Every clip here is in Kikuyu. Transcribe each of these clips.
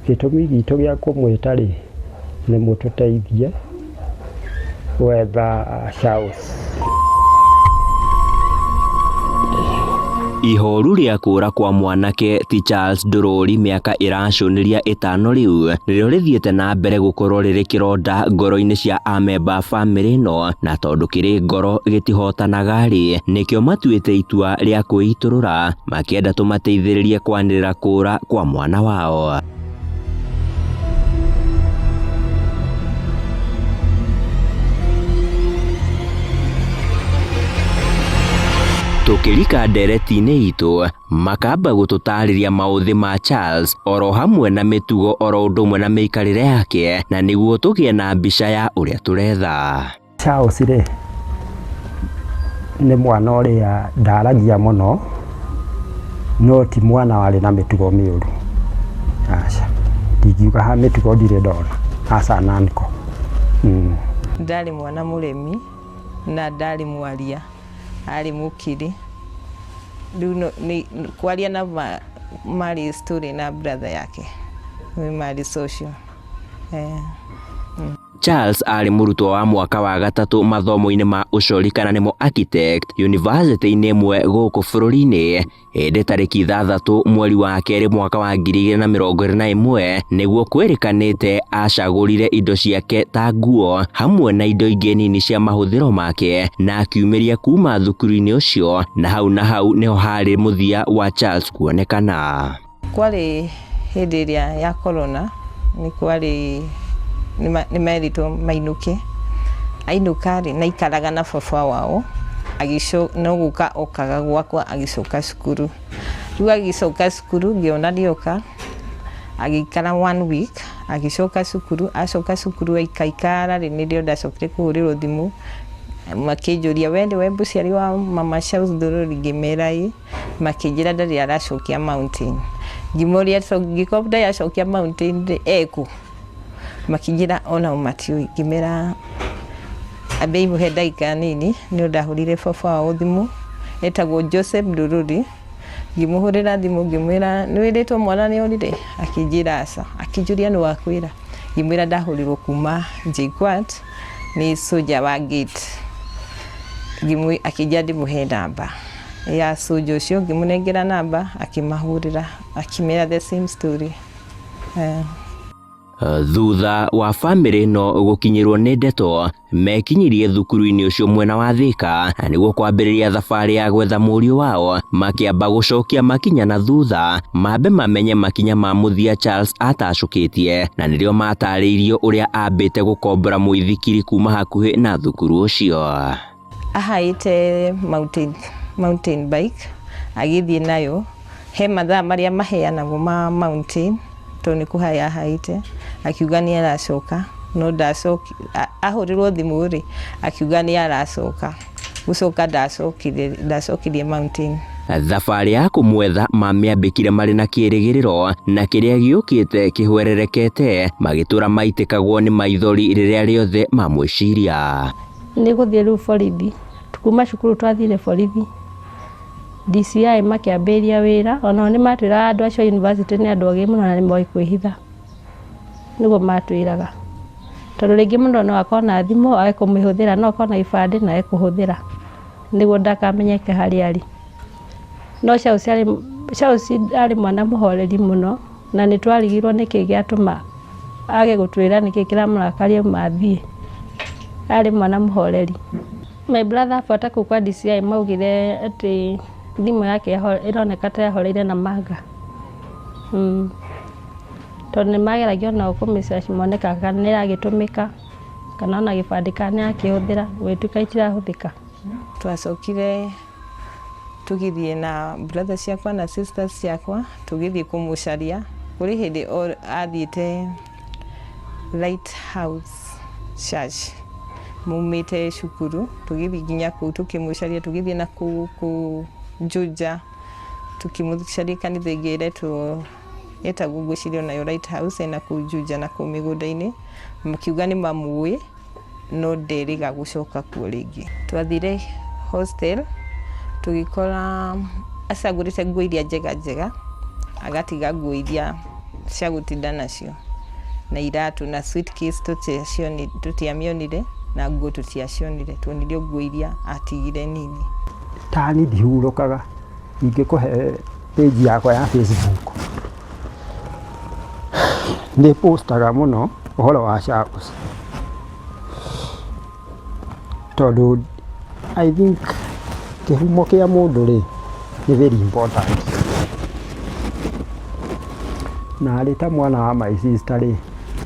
Gĩtũmi gitũ gĩa kũmwĩta rĩ, nĩ mũtũteithie gwetha Charles. Ihoru rĩa kũra kwa mwanake ti Charles Ndũrũri mĩaka ĩracũnĩria ĩtano rĩu nĩrĩo rĩthiĩte na mbere gũkorwo rĩrĩ kĩronda ngoro-inĩ cia amemba a bamĩrĩ ĩno, na tondũ kĩrĩ ngoro gĩtihotanaga rĩ, nĩkĩo matuĩte itua rĩa kwĩitũrũra makĩenda tũmateithĩrĩrie kwanĩrĩra kũra kwa mwana wao. Tũkĩrika ndereti-inĩ itũ, makamba gũtũtarĩria maũthĩ ma Charles oro hamwe na mĩtugo oro ũndũ ũmwe na mĩikarĩre yake, na nĩguo tũgĩe na mbica ya ũrĩa tũretha. Charles rĩ, nĩ mwana ũrĩa ndaragia mũno, no ti mwana warĩ na mĩtugo mĩũru. Aca, ndingiuga ha mĩtugo ndirĩ ndona, aca nanko. Ndarĩ mwana mũremi na ndarĩ mwaria, arĩ mũkiri. Rĩu kwaria na marĩ story na brother yake, marĩ social. Charles arĩ mũrutwo wa mwaka wa gatatũ mathomo-inĩ ma ũcori kana nĩmo architect yunivasĩtĩ-inĩ ĩmwe gũkũ bũrũri-inĩ. Hĩndĩ tarĩki 6 mweri wa 2 mwaka wa 2021 nĩguo kwĩrĩkanĩte acagũrire indo ciake ta nguo hamwe na indo ingĩ nini cia mahũthĩro make na akiumĩria kuma thukuru-inĩ ũcio, na hau na hau nĩho harĩ mũthia wa Charles kuonekana. Kwarĩ hĩndĩ ĩrĩa ya corona, nĩ kwarĩ nĩ merĩtwo mainũke. Ainũka rĩ, na aikaraga na baba wao, no gũka okaga gwakwa agĩcoka cukuru. Rĩu agĩcoka cukuru ngĩona nĩoka, agĩikara one week, agĩcoka cukuru, acoka cukuru aikaikara rĩ, nĩrĩo ndacokire kũhũrĩrwo thimũ, makĩnjũria we nĩwe mũciari wa mama Charles Ndũrũri, ngĩmera ĩĩ. Makĩnjĩra ndarĩ aracokia mountain. Ngĩmoria ngĩkorwo ndarĩ aracokia mountain rĩ, ekũ? Makĩnjĩra onao matiũĩ. Ngĩmera ambei mũhe ndagĩka nini, nĩ ndahũrĩire baba wao thimũ, etagwo Joseph Ndũrũri. Ngĩmũhũrĩra thimũ ngĩmwĩra nĩ wĩrĩtwo mwana nĩ orire? Akĩnjĩra aca. Akĩnjũria nũ wakwĩra? Ngĩmwĩra ndahũrĩrwo kuma JKUAT nĩ soldier wa gate. Akĩnjĩra ndĩmũhe namba ya soldier ũcio, ngĩmũnengera namba akĩmahũrĩra akĩmera the same story. Thutha wa bamĩrĩ ĩno gũkinyĩrwo nĩ ndeto, mekinyirie thukuru-inĩ ũcio mwena wa Thika na nĩguo kwambĩrĩria thabarĩ ya gwetha mũriũ wao, makĩamba gũcokia makinya na thutha mambe mamenye makinya ma mũthia Charles atacũkĩtie, na nĩrĩo matarĩirio ũrĩa ambĩte gũkombora mũithikiri kuma hakuhĩ na thukuru ũcio. Ahaĩte mountain bike agĩthiĩ nayo, he mathaa marĩa maheanagwo ma mountain tondũ nĩ kũhaya ahaĩte, akiuga nĩ aracoka, no ndacoki, ahũrĩrwo thimũ rĩ, akiuga nĩ aracoka, gũcoka ndacokirie mountain. Thabarĩ ya kũmwetha mamĩambĩkire marĩ na kĩrĩgĩrĩro na kĩrĩa gĩũkĩte kĩhwererekete, magĩtũra maitĩkagwo nĩ maithori rĩrĩa rĩothe mamwĩciria. Nĩ gũthiĩ rĩu borithi, kuma cukuru twathire borithi, DCI makĩambĩrĩria wĩra, onao nĩ matwĩraga andũ acio a university nĩ andũ ogĩ mũno na nĩ moĩ kwĩhitha, nĩguo matwĩraga. Tondũ rĩngĩ mũndũ no akorwo na thimũ age kũmĩhũthĩra, no akorwo na gĩbandĩ na age kũhũthĩra, nĩguo ndakamenyeke harĩa arĩ. No Charles arĩ mwana mũhoreri mũno, na nĩ twarigirwo nĩkĩ gĩatũma age gũtwĩra nĩkĩ kĩramũrakaria mathiĩ. Arĩ mwana mũhoreri. My brother abuata kũu kwa DCI maugire atĩ thimũ yake ĩroneka ta yahoreire Namanga. Tondũ nĩ mageragia onao kũmĩ search mone kana nĩ ĩragĩtũmĩka, kana ona gĩbandĩ kana nĩ arakĩhũthĩra, gũgĩtuĩka itirahũthĩka. Twacokire tũgĩthiĩ na brother ciakwa na sisters ciakwa, tũgĩthiĩ kũmũcaria. Kũrĩ hĩndĩ athiĩte Lighthouse Church, maumĩte cukuru, tũgĩthiĩ nginya kũu tũkĩmũcaria, tũgĩthiĩ na kũu kũu Juja, tũkĩmũcaria kanitha ĩngĩ ĩretwo ĩtagwo ngwĩciria onayo Lighthouse ĩna kũu Juja na kũu mĩgũnda-inĩ, makiuga nĩ mamũĩ no nderĩga gũcoka kuo rĩngĩ. Twathire hostel tũgĩkora acagũrĩte nguo iria njega njega, agatiga nguo iria Cia gũtinda nacio na iratũ na suitcase tũtiamĩonire na nguo tũtiacionire, tuonire o nguo iria atigire nini. Tani ndihurũkaga, ingĩkũhe page yakwa ya Facebook nĩ postaga mũno ũhoro wa Charles tondũ I think kĩhumo kĩa mũndũ rĩ nĩ very important. Na arĩ ta mwana wa my sister rĩ,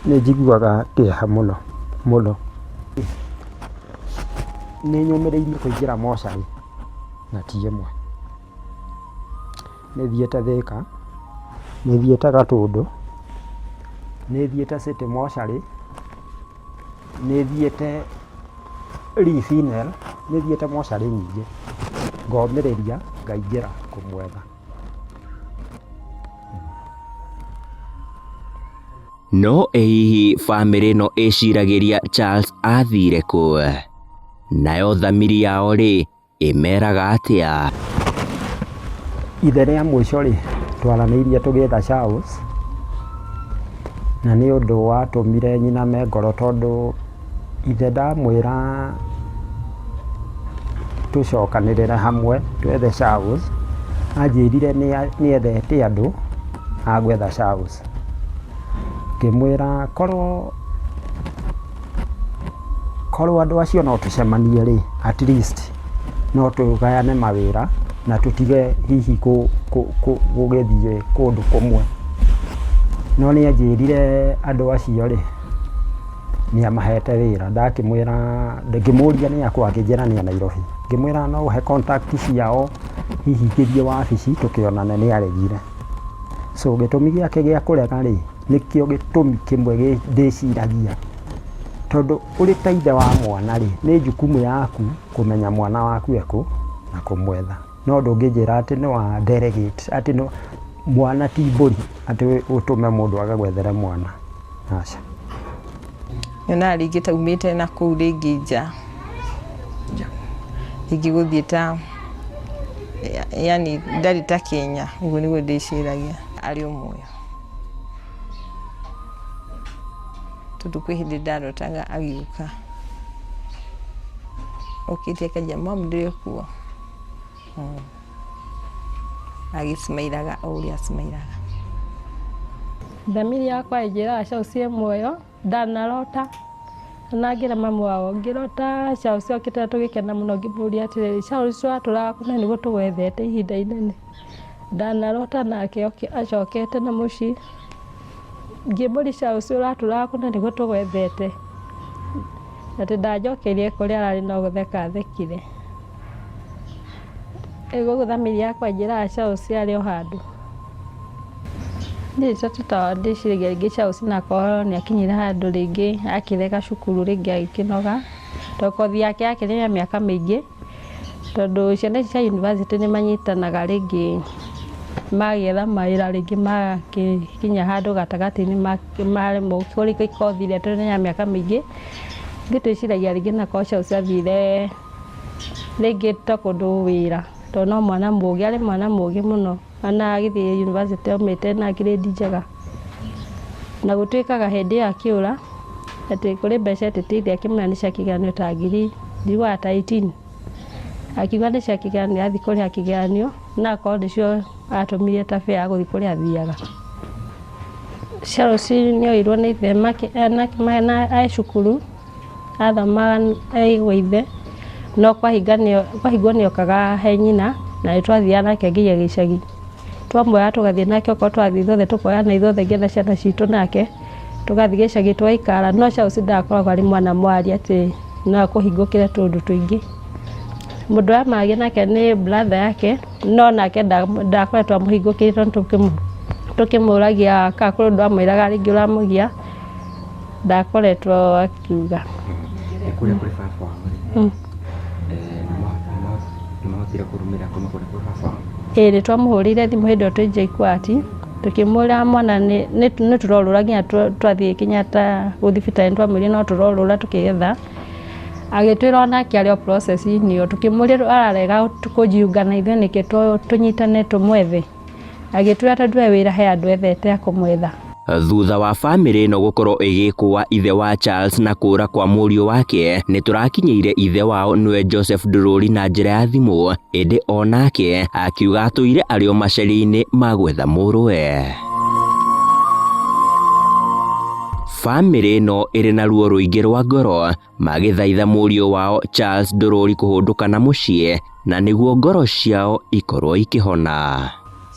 nĩ njiguaga kĩeha mũno mũno. Nĩ nyũmĩrĩirie kũingĩra mocarĩ na ti ĩmwe. Nĩ thiĩte Thĩka, nĩ thiĩte Gatũndũ, nĩ thiĩte City mocarĩ, nĩ thiĩte Lee Funeral, nĩ thiĩte mocarĩ nyingĩ, ngomĩrĩria ngaingĩra kũmwetha. No ĩ hihi bamĩrĩ ĩno ĩciragĩria Charles athire kũ? Nayo thamiri yao rĩ, ĩmeraga atĩa? Ithe rĩa mũico rĩ, twaranĩirie tũgĩetha Charles, na nĩ ũndũ watũmire nyiname ngoro tondũ ithe ndamwĩra tũcokanĩrĩre hamwe twethe Charles, anjĩrire nĩethete andũ a gwetha Charles. Ngĩmwĩra korwo korwo andũ acio no tũcemanie rĩ, at least no tũgayane mawĩra na tũtige hihi gũgĩthiĩ kũndũ kũmwe. No nĩ anjĩrire andũ acio rĩ, nĩ amahete wĩra. Ndakĩmwĩra, ngĩmũria nĩ akũ akĩnjĩra nĩ a Nairobi. Ngĩmwĩra no ũhe contact ciao hihi ngĩthiĩ wabici tũkĩonane, nĩ aregire. So gĩtũmi gĩake gĩa kũrega rĩ, nĩkĩo gĩtũmi kĩmwe ndĩciragia. Tondũ ũrĩ ta ithe wa mwana rĩ, nĩ jukumu yaku kũmenya mwana waku ekũ na kũmwetha. No ndũngĩnjĩra atĩ nĩ wa delegate atĩ mwana ti mbũri atĩ ũtũme mũndũ agagwethere mwana, aca. Nyonaga rĩngĩ ta aumĩte na kũu rĩngĩ nja, rĩngĩ gũthiĩ ta yaani ndarĩ ta Kenya, ũguo nĩguo ndĩciragia arĩ o muoyo. Tondũ kwĩ hĩndĩ ndarotaga agĩũka, okĩte akanjĩra mum ndĩrĩ kuo. Agĩcimairaga o ũrĩa acimairaga. Thamiri yakwa ĩnjĩraga Charles e muoyo, ndanarota na ngĩra mamu wao, ngĩrota Charles okĩte na tũgĩkena mũno ngĩmũria atĩrĩrĩ, Charles watũraga kũ na nĩguo tũgwethete ihinda inene. Ndanarota nake acokete na mũciĩ, ngĩmũria Charles ũratũraga kũ na nĩguo tũgwethete, atĩ ndanjokeirie kũrĩa ararĩ no gũtheka athekire. Rĩu thamiri yakwa ĩnjĩraga Charles arĩ o handũ. Niĩ ndĩciragia rĩngĩ Charles no akorwo nĩ akinyire handũ rĩngĩ akĩrega cukuru rĩngĩ agĩkĩnoga, tondũ kothi yake yakĩrĩ ya mĩaka mĩingĩ, tondũ ciana ici cia yunibacĩtĩ nĩ manyitanaga rĩngĩ magĩetha mawĩra rĩngĩ magagĩkinya handũ gatagatĩ-inĩ maremwo kũrĩkia kothi ĩrĩa tondũ nĩ ya mĩaka mĩingĩ. Ithuĩ twĩciragia rĩngĩ no akorwo Charles athire rĩngĩ ta kũndũ wĩra, tondũ no mwana mũgĩ, arĩ mwana mũgĩ mũno, ona agĩthiĩ yunibacĩtĩ aumĩte na grade njega. Na gũtuĩkaga hĩndĩ ĩyo akĩũra, atĩ kũrĩ mbeca etĩtie ithe akĩmwĩra nĩ cia kĩgeranio ta ngiri, njiguaga ta 18. Akiuga nĩ cia kĩgeranio athiĩ kũrĩha kĩgeranio, no akorwo nĩcio atũmire ta fare ya gũthiĩ kũrĩa athiaga. Charles nĩ oirwo nĩ ithe e cukuru. Athomaga e gwa ithe, no kwahingwo nĩ okaga he nyina, na nĩ twathiaga nake nginya gĩcagi. Twamuoya tũgathiĩ nake okorwo twathiĩ ithuothe tũkoyana ithuothe nginya ciana citũ nake, tũgathiĩ gĩcagi tũgaikara, no Charles ndakoragwo arĩ mwana mwaria atĩ no akũhingũkĩre tũũndũ tũingĩ. Mũndũ ũrĩa maragia nake nĩ brother yake, no nake ndakoretwo amũhingũkĩire tondũ tũkĩmũragia kana kũrĩ ũndũ amwĩraga rĩngĩ ũramũgia. Ndakoretwo akiuga. Kũrĩa kũrĩ baba wao rĩ, nĩ mahotire kũrũmĩrĩra kuma kũrĩa kwĩ baba wao? Ĩĩ nĩ twamũhũrĩire thimũ hĩndĩ ĩyo twĩ JKUAT, tũkĩmwĩra mwana nĩ tũrorũra nginya twathiĩ Kenyatta thibitarĩ nĩ twamwĩrire no tũrorũra tũkĩgetha, agĩtwĩra onake arĩ o process inĩ ĩyo, tũkĩmũria ararega kũjiunga na ithuĩ nĩkĩ tũnyitane tũmwethe, agĩtwĩra tondũ we wĩra he andũ ethete a kũmwetha. Thutha wa bamĩrĩ ĩno gũkorwo ĩgĩkũa ithe wa Charles na kũra kwa mũriũ wake, nĩ tũrakinyĩire ithe wao nĩwe Joseph Ndũrũri na njĩra ya thimũ, ĩndĩ onake akiuga atũire arĩ o maceria-inĩ ma gwetha mũrũwe. Bamĩrĩ ĩno ĩrĩ na ruo rũingĩ rwa ngoro magĩthaitha mũriũ wao Charles Ndũrũri kũhũndũka na mũciĩ na nĩguo ngoro ciao ikorwo ikĩhona.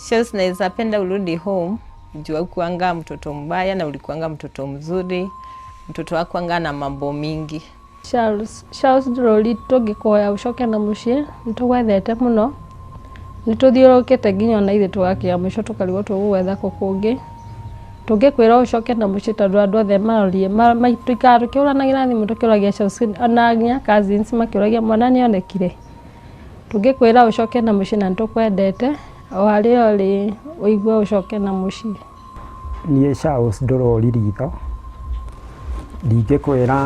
Charles, naweza penda urudi home juu haukuanga mtoto mbaya na ulikuanga mtoto mzuri, mtoto wako na mambo mingi. Charles, Charles Ndũrũri tũngĩkũhoya ũcoke na mũciĩ nĩ tũgwethete mũno nĩ tũthiũrũrũkĩte nginya ona ithuĩ tũgakinya mũico tũkarigwo tũgũgwetha kũ kũngĩ. Tũngĩkwĩra ũcoke na mũciĩ tondũ andũ othe marorie tũikaraga tũkĩhũranagĩra thimũ tũkĩũragia Charles ona nginya cousins makĩũragia mwana nĩonekire. Tũngĩkwĩra ũcoke na mũciĩ na nĩtũkwendete o harĩa ũrĩ ũigue ũcoke na mũciĩ. Niĩ Charles Ndũrũri ritho ndingĩkwĩra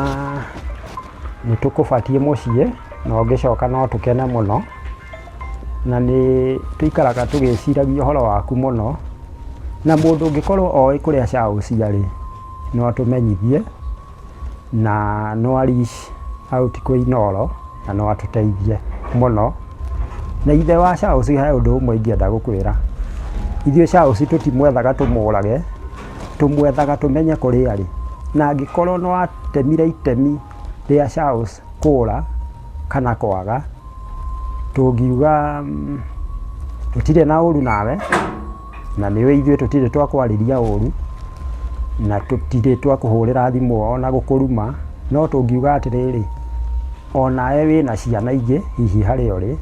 nĩ tũkũbatiĩ mũciĩ na ũngĩcoka no tũkene mũno, na nĩ tũikaraga tũgĩciragia ũhoro waku mũno, na mũndũ ũngĩkorwo oĩ kũrĩa Charles arĩ no atũmenyithie na no a reach out kwĩ Inooro na no atũteithie mũno. Na ithe wa Charles he ũndũ ũmwe ingĩenda gũkwĩra, ithuĩ Charles tũtimwethaga tũmũrage, tũmwethaga tũmenye kũrĩa arĩ, na angĩkorwo nĩ watemire itemi rĩa Charles kũra kana kwaga, tũngiuga tũtirĩ na ũru nawe, na nĩũĩ ithuĩ tũtirĩ twakwarĩria ũru, na tũtirĩ twakũhũrĩra thimũ ona gũkũruma, no tũngiuga atĩrĩrĩ, onawe wĩna ciana ingĩ hihi harĩa ũrĩ,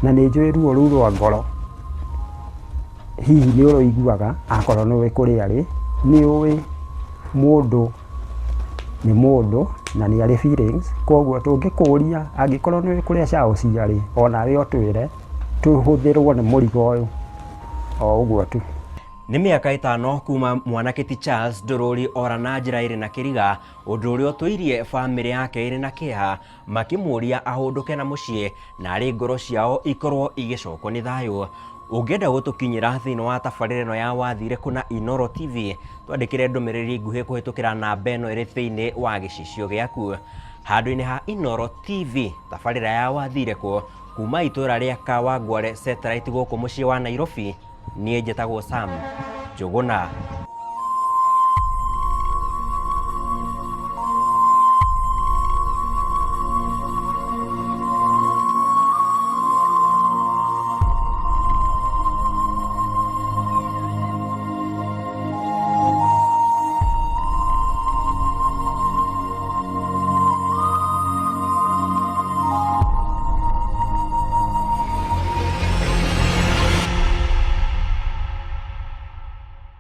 na nĩ njũĩ ruo rũu rwa ngoro hihi nĩ ũrũiguaga akorwo nĩ ũĩ kũrĩa arĩ, nĩ ũĩ mũndũ nĩ mũndũ na nĩ arĩ feelings, koguo tũngĩkũria angĩkorwo nĩ ũĩ kũrĩa Charles arĩ, onawe ũtwĩre tũhũthĩrwo nĩ mũrigo ũyũ o ũguo tu. Nĩ mĩaka 5 kuma mwanake ti Charles Ndũrũri ora na njĩra ĩrĩ na kĩriga, ũndũ ũrĩa ũtũirie bamĩrĩ yake ĩrĩ na kĩeha, makĩmũria ahũndũke na mũciĩ na arĩ ngoro ciao ikorwo igĩcokwo nĩ thayũ. Ũngĩenda gũtũkinyĩra thĩinĩ wa tabarĩra ĩno ya Wathire Kũ na Inooro TV, twandĩkĩre ndũmĩrĩri nguhĩ kũhĩtũkĩra namba ĩno ĩrĩ thĩinĩ wa gĩcicio gĩaku. Handũ-inĩ ha Inooro TV, tabarĩra ya Wathire Kũ kuma itũra rĩa Kawangware Satellite gũkũ mũciĩ wa Nairobi, niĩ njĩtagwo Sam Njũgũna.